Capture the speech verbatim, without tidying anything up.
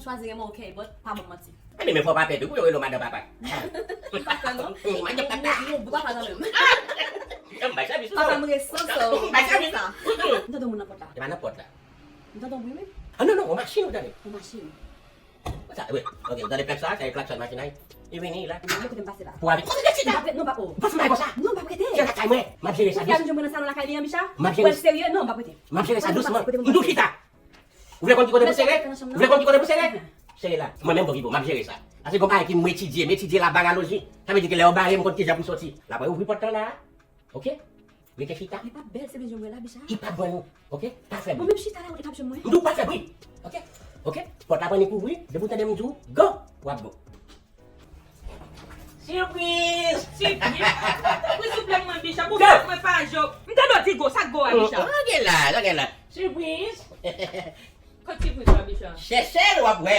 Chwazi renmen, ok, but pa ban m manti. Ebyen, men fò pa pè tou, pou yo rele w madan papa. M pa fè non. Madan papa. Non, non, pa fè non menm. M bay sèvis, Papa non. M resan sa. M bay sèvis. M tande moun nan pòt la. E pa nan pòt la. M tande bri, wi. Ah non, non, yon machin ou tande. Yon machin. Sa, wi. Ok, ou tande klak sa, sa e klakson machin la. Li vini la. Kote m pase la. Pou ale. Kote chita? Non, pa o. Pas mwen konsa. Non, pa prete. Se lakay mwen. M ap jere sa Sofia dousman. Vin jwenn nan salon lakay li an, Bicha. M ap jere Wè, serye, non, pa prete. M ap jere sa Kote m dousman. pase, kote m M tou pase. Chita. Ou vle konn ki kote pou sere? Ou vle konn ki kote pou sere? Sere la. Mwen menm bon vivo, m ap jere sa. Paske gon bagay ki m etidye, m etidye la baraloji. Sa vle di ke lè yo bare m konn kijan pou m soti. La pou ouvri pòt lan la. Ok? Rete chita. Li pa bèl, se bezwen mwen la, Bicha. Li pa bon nou. Ok? Pa fè Bon, bri. menm chita la, li p ap jwenn mwen. M di w pa fè bri. Ok? Ok? Pòt la pran ni kouvri, depi w tande m di w go, w ap go. Sipriz! Sipriz! Sipriz, souple mwen, Bicha. Pou fèt mwen pa jo. M tande w di go, sa go a, Bicha. Gade la, gade la. Sipriz! Kot sipriz la, Bicha? Chèche l, w ap wè.